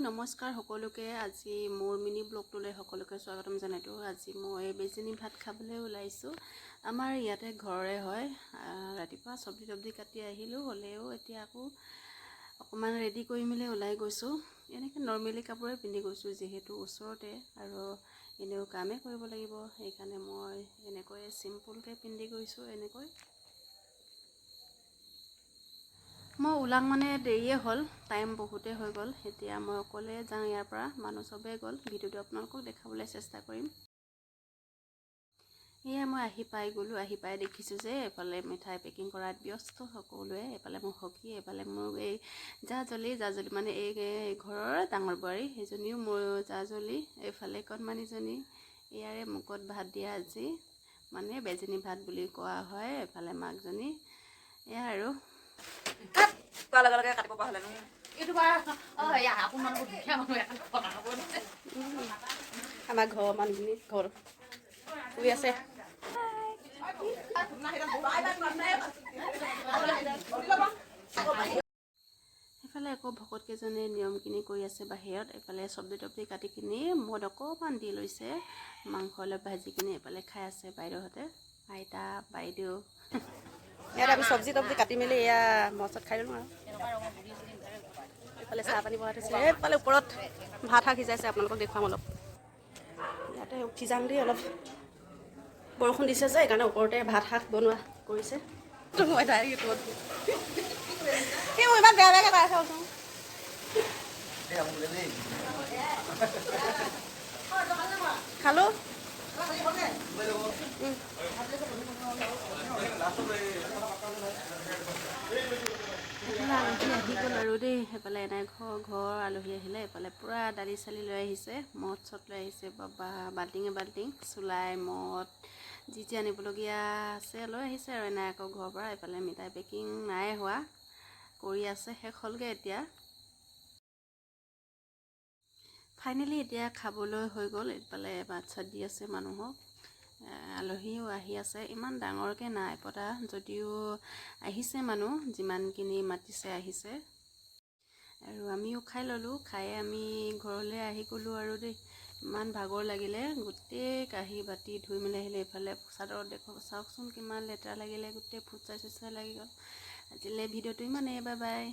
নমস্কাৰ সকলোকে। আজি মোৰ মিনি ব্লগটোলৈ সকলোকে স্বাগতম জনাইছোঁ। আজি মই বেজনী ভাত খাবলৈ ওলাইছোঁ। আমাৰ ইয়াতে ঘৰৰে হয়। ৰাতিপুৱা চব্জি তব্জি কাটি আহিলোঁ, হ'লেও এতিয়া আকৌ অকণমান ৰেডি কৰি মেলি ওলাই গৈছোঁ। এনেকৈ নৰ্মেলি কাপোৰে পিন্ধি গৈছোঁ, যিহেতু ওচৰতে আৰু এনেও কামেই কৰিব লাগিব, সেইকাৰণে মই এনেকৈ চিম্পুলকৈ পিন্ধি গৈছোঁ। এনেকৈ মই ওলাং মানে দেৰিয়ে হ'ল, টাইম বহুতেই হৈ গ'ল। এতিয়া মই অকলে যাওঁ ইয়াৰ পৰা, মানুহ চবেই গ'ল। ভিডিঅ'টো আপোনালোকক দেখাবলৈ চেষ্টা কৰিম। এয়া মই আহি পাই গ'লোঁ। আহি পাই দেখিছোঁ যে এইফালে মিঠাই পেকিং কৰাত ব্যস্ত সকলোৱে। এইফালে মোৰ সখী, এইফালে মোৰ এই জাজলি, জাজলি মানে এই ঘৰৰ ডাঙৰ বোৱাৰী, সেইজনীও মোৰ জাজলি। এইফালে কণমানিজনী, ইয়াৰে মুখত ভাত দিয়া আজি, মানে বেজনী ভাত বুলি কোৱা হয়। এইফালে মাকজনী, এয়া আৰু কোৱাৰ লগে লগে কাটিব পৰা হ'লেনো। এইটো বাৰ অ এয়া আপোন মানুহবোৰ, দুখীয়া মানুহ এখন কথা ক'ব দিছে। আমাৰ ঘৰৰ মানুহখিনি ঘৰ শুই আছে। সেইফালে আকৌ ভকতকেইজনে নিয়মখিনি কৰি আছে বাহিৰত। এইফালে চব্জি তব্জি কাটি কিনি মদ অকণমান দি লৈছে, মাংস অলপ ভাজি কিনি এইফালে খাই আছে বাইদেউহঁতে, আইতা, বাইদেউ। ইয়াত আমি চব্জি তব্জি কাটি মেলি এয়া মদ খাই ল'লোঁ আৰু এইফালে চাহ পানী বহাই থৈছে। এইফালে ওপৰত ভাত শাক সিজাইছে, আপোনালোকক দেখুৱাম অলপ। ইয়াতে উঠি যাম দেই। অলপ বৰষুণ দিছে যে, সেইকাৰণে ওপৰতে ভাত শাক বনোৱা কৰিছে। মই ডাইৰেক্ট ইউটিউবত কি মোৰ ইমান বেয়া বেয়াকৈ পাই আছে কৈছোঁ। খালোঁ। এইফালে আলহী আহি গ'ল আৰু দেই। সেইফালে এনাই ঘৰ আলহী আহিলে। এইফালে পূৰা দালি চালি লৈ আহিছে, মদ চদ লৈ আহিছে। বাবা, বাল্টিঙে বাল্টিং চুলাই মদ যি যি আনিবলগীয়া আছে লৈ আহিছে আৰু এনাই আকৌ ঘৰৰ পৰা। এইফালে মিঠাই পেকিং নাই হোৱা, কৰি আছে, শেষ হ'লগৈ এতিয়া। ফাইনেলি এতিয়া খাবলৈ হৈ গ'ল। এইফালে ভাত চাত দি আছে মানুহক, আলহীও আহি আছে। ইমান ডাঙৰকৈ নাই পতা যদিও আহিছে মানুহ, যিমানখিনি মাতিছে আহিছে। আৰু আমিও খাই ল'লোঁ। খাই আমি ঘৰলৈ আহি গ'লোঁ আৰু দেই। ইমান ভাগৰ লাগিলে, গোটেই কাঁহী বাতি ধুই মেলি আহিলে। এইফালে চাদৰত দেখক, চাওকচোন কিমান লেতেৰা লাগিলে, গোটেই ফুটছাই চুটছাই লাগি গ'ল। আজিলৈ ভিডিঅ'টো ইমানেই, বাই বাই।